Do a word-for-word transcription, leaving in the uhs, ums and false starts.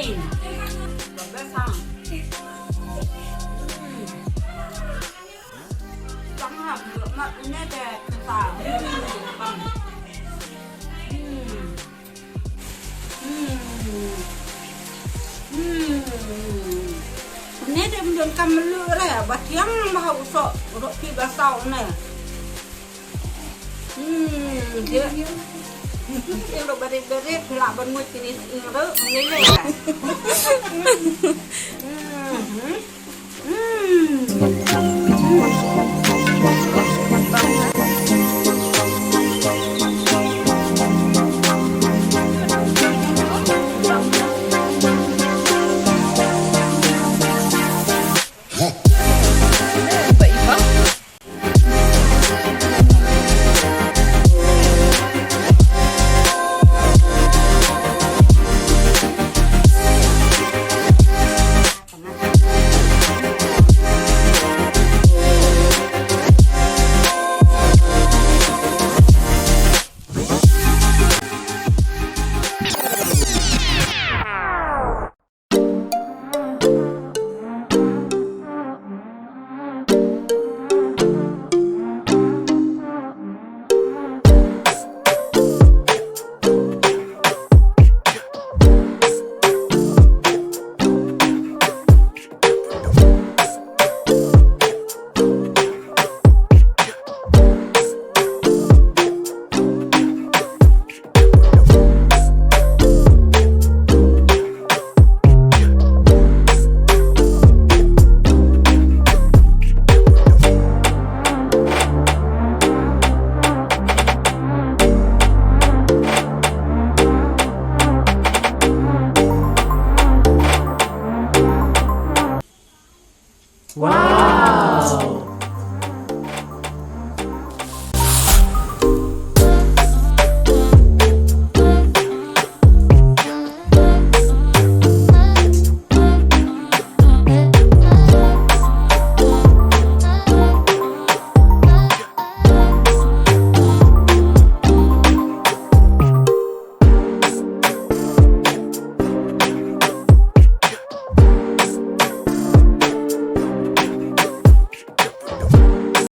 Ba best ha. Hmm. Tang ha, mat ne de kata. Hmm. Hmm. Hmm. Ne de mdon kam melu re, ba tiang ba ha u soh, u dok pi ba saw ne. Hmm, dia. Dia lo bari-bari, phi lah ban nguid kini ing ro, ngi le. Hmm.